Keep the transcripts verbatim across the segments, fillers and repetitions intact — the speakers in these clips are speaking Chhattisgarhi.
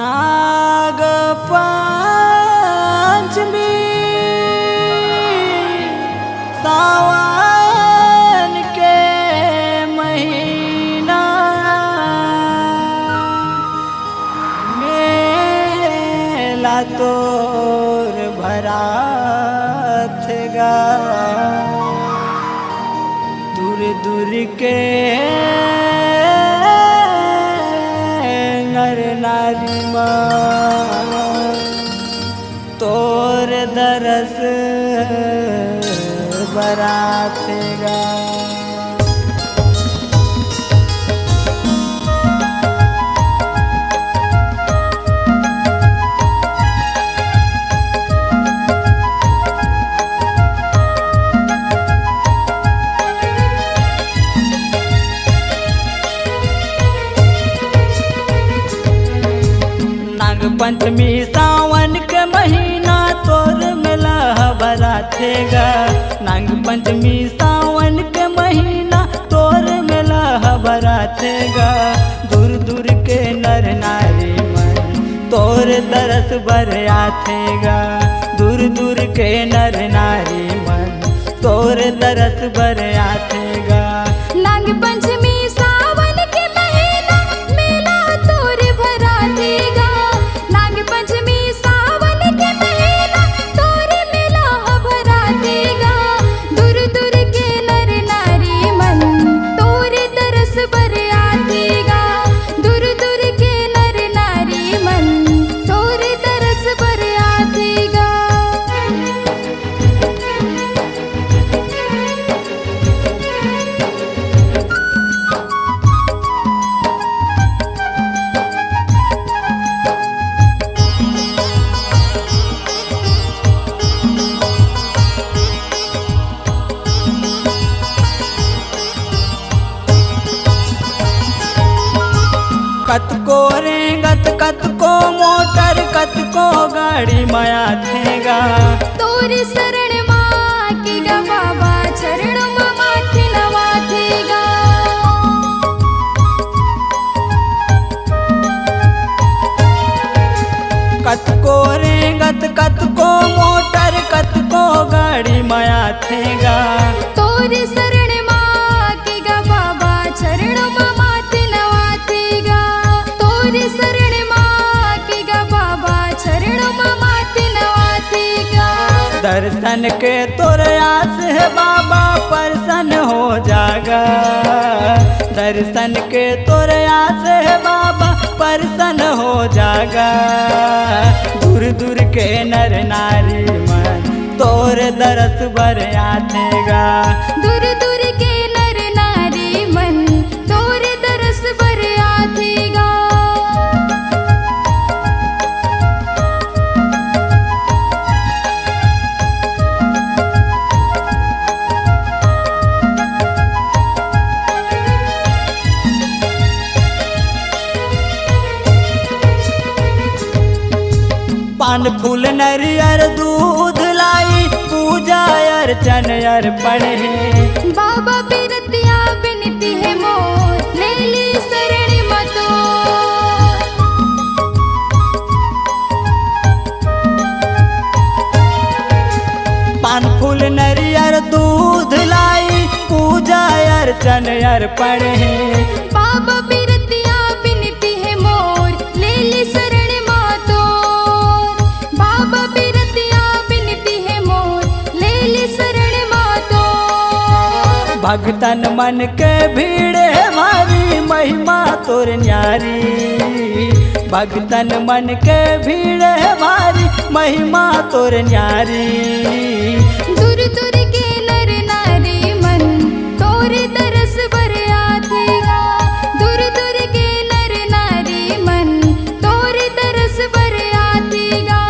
नाग पंचमी सावन के महीना, मेला तोर भराथे गा। दूर दूर के नर नारी मन तोर दरस बर आथे गा। नाग पंचमी सावन के महीना तोर मेला ह बराथे गा। नाग पंचमी सावन के महीना तोर मेला ह बराथे गा। दूर दूर के नर नारी मन तोर दरस बर आथे गा। दूर दूर के नर नारी मन तोर दरस बर आथे गा। नाग पंचमी सावन के महीना मेला तोर भराथे गा। नाग पंचमी सावन के महीना तोर मेला ह भराथे गा। दूर दूर के नर नारी मन तोर दरस बर आथे गा। दूर दूर के नर नारी मन तोर दरस बर आथे गा। कतको रेंगत, कतको मोटर, कतको गाड़ी म आथे गा। तोर शरण म आके गा बाबा, चरण म माथे नवाथे गा। कतको रेंगत, कतको मोटर, कतको गाड़ी म आथे गा। तोर शरण म आके गा बाबा, चरण म माथे नवाथे गा। तोर शरण म आके गा बाबा, चरण म माथे नवाथे गा। दर्शन के तोर आस हे बाबा, परसन हो जा गा। दर्शन के तोर आस हे बाबा, परसन हो जा गा। दूर दूर के नर नारी मन तोर दरस बर आथे गा। दूर दूर के नर नारी मन तोर दरस बर आथे गा। पान फूल नरियर दूध लाई, पूजा अर्चन अर्पण हे। बाबा बिरतिया बिनती हे मोर, ले ली शरण म तोर। पान फूल नरियर दूध लाई, पूजा अर्चन अर्पण हे। बाबा बिरतिया बिनती हे मोर, ले ली शरण म तोर। बाबा बिरतिया बिनती हे मोर, ले ली शरण म तोर। भगतन मन के भीड़ हे भारी, महिमा तोर न्यारी। भगतन मन के भीड़ हे भारी, महिमा तोर न्यारी। दूर दूर के नर नारी मन तोर दरस बर आथे गा। दूर दूर के नर नारी मन तोर दरस बर आथे गा।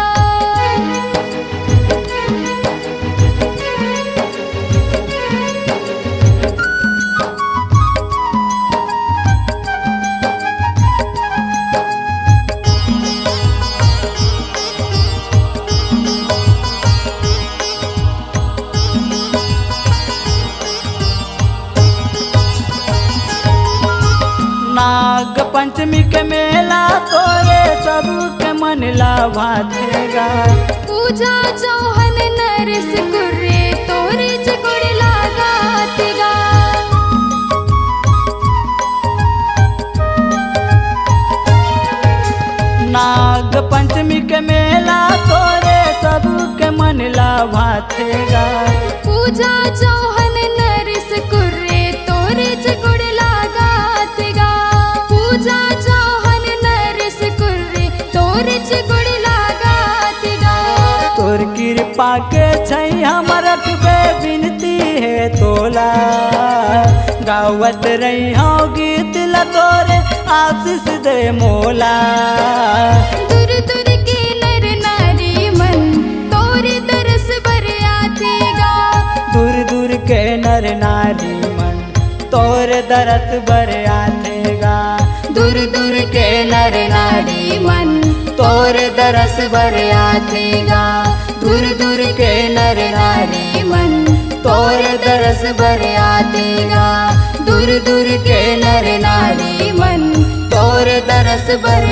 पंचमी के मेला तोरे सबके मन ला भाथे गा। पूजा चौहान नरेश कुर्रे तोरे च गोड़ लागाथे गा। नाग पंचमी के मेला तोरे सबके मन ला भाथे गा। पूजा चौहान नरेश कुर्रे तोरे च गोड़ लागाथे गा। पूजा चौहान नरेश कुर्रे तोरे च गोड़ लागाथे गा। तोर कृपा के छैया म रखबे बिनती हे तोला। गावत रहिहौं गीत ला तोरे आशीष दे मोला। दूर दूर के नर नारी मन तोरे दरस बर आथे गा। दूर दूर के नर नारी मन तोर दरस बर आथे गा। दूर दूर के नर नारी मन तोर दरस बर आथे गा। दूर दूर के नर नारी मन तोर दरस बर आथे गा। दूर दूर के नर नारी मन तोर दरस बर